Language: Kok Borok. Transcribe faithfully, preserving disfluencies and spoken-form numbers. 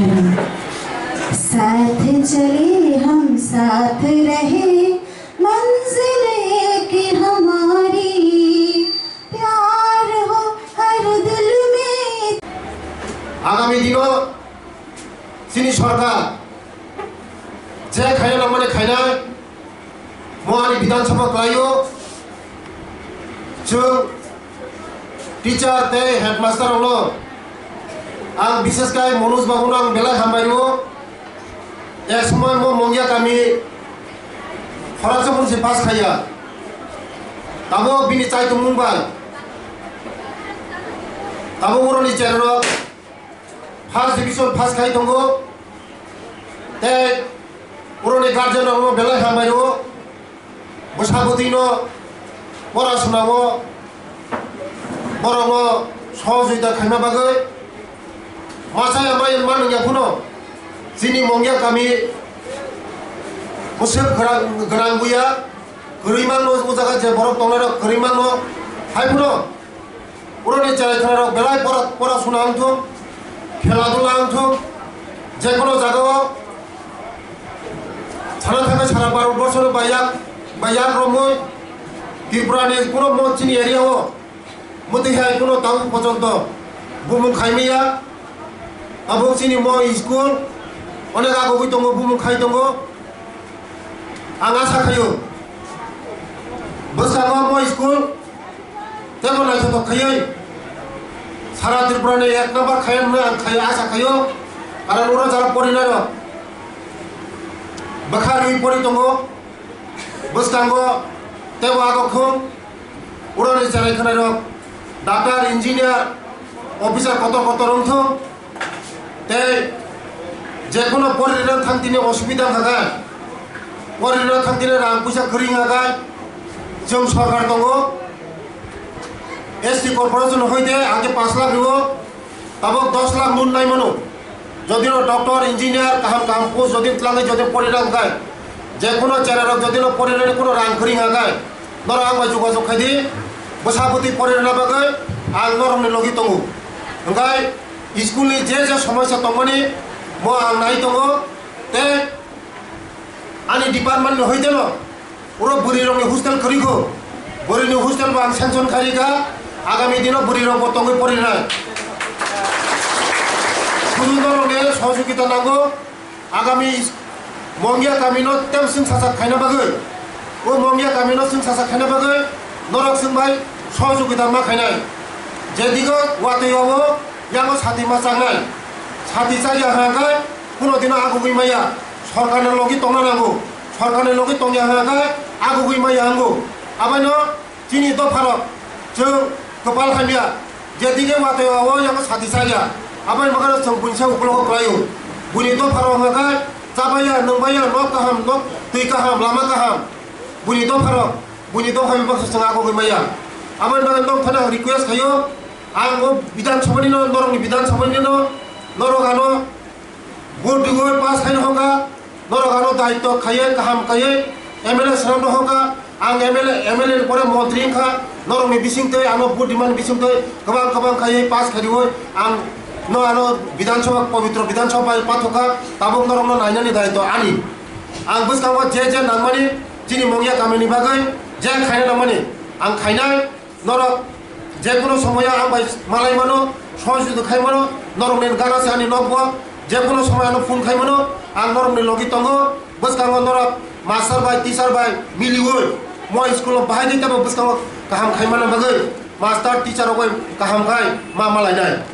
साथ चले हम साथ रहे, मंजिल एक हमारी, प्यार हो हर दिल में। Agami dino chini sorkar je khaina nangmani khainai, mo ani Bidhan Sabha kwlaio. Chwng teacher tei headmaster rokno ang bishesh khai Manoj babu no ang belai hambai rwo. Ek somoy mo Mongya kami khoroksa phano se pass khaiya. Tabuk bini chai tongmung bai, tabuk borokni cherairok first division pass khai tongo. Tei borokni guardian rokno belai hambai rwo. Bwsa bwtwino pora sunao borokno sohojogita khaima bagwi masa ya mai manwngya phano chini Mongya kami bwswk gwnang, gwnang buya kwrwi mangno, o jaga je borok tongnairok kwrwi mangno, hai phano borokni cherai khwnarok belai pora, pora suna wngthung, khela dula wngthung, je kono jagao sana thangwi sara Bharat borsono bai yak, bai yak romwi Tripura ni kuno mo chini area o mwtwi hai kuno tabuk pojonto bumung khai maya. Tabuk chini mo school onek agogwi tongo, bumung khai tongo. Ang asa khaio bwskango mo school tebo naithothok khaiwi sara Tripura ni ek number khai hwnwi ang khaio, asa khaio. Karon oro jara porinairok bwkha rwi pori tongo, bwskango tebo agokhung, oroni cherai khwnairok doctor, engineer, officer kotor kotor wngthung. Tei je kono poririna thang tini osubida wngkha khe, poririna thang tini rang puisa kwrwi wngkha khe, chwng sorkar tongo, S T corporation hoite age pash lakh rwo, tabuk dos lakh mun nai mano. Jodi no doctor, engineer, kaham kaham post jodi twlangwi jodi porina wngkha khe, je kono cherai rok jodi no porinani kono rang kwrwi wngkha khe, norok ang bai jogajog khai di, bwsa bwtwi poririna bagwi ang norokni logi tongo. Wngkha khe, school ni je je somosya tongmani, mo ang nai tongo, tei ani department ni hoite no oro bwrwi rok ni hostel kwrwi kho, bwrwi ni hostel bo ang sanction khai rikha, agami dino bwrwi rok bo tongwi porinai. Sudhu norok ni sohojogita nango. Agami is-, Mongya kami no tem sing sasak khaina bagwi, o Mongya kami no sing sasak khaina bagwi norok sing bai sohojogita ma khainai. Jedigo watwi o yango sati ma changnai, sati chaya hwnkhe kuno dino agugwi maya, sorkar ni logi tongna nango, sorkar ni logi tongya hwnkhe agugwi maya wngo. Abaino chini dopharok chwng kwpal hamya, je dige watwi o yango sati chaya, aboni bagwi chwng buini sak ukologo kwlaio. Buini dopharok hwnkha khe chabaiya, nwngbaiya, nok kaham, nok twi kaham, lama kaham. Buini dopharok, buini dopha bebaksa chwng agogwi maya. Aboni bagwi nok thani ang request khaio, ang o Bidhan Sabha ni no, norokni Bidhan Sabha ni no, norok ano vote riwi pass khaina hokha, norok ano daityo khaiwi kaham khaiwi M L A swnamna hokha, ang M L A, M L A ni pore montri wngkha, norokni bisingtwi ano vote rimani bisingtwi kwbang kwbang khaiwi pass khairwi ang no ano Bidhan Sabha, pobitro Bidhan Sabha bai pathokha, tabuk norokno nainani daityo ani. Ang bwskango je je nangmani chini Mongya kamini bagwi je khaina nangmani ang khainai. Norok je kono somoyo ang bai malai mano, sohojogita khai mano, norokni gana se ani nokbo, je kono somoy ano phone khai mano, ang norokni logi tongo. Bwskango norok master bai, teacher bai miliwi mo school o bahai di tebo bwskango kaham khai mana bagwi master, teacher rok bai kaham khai ma malainai.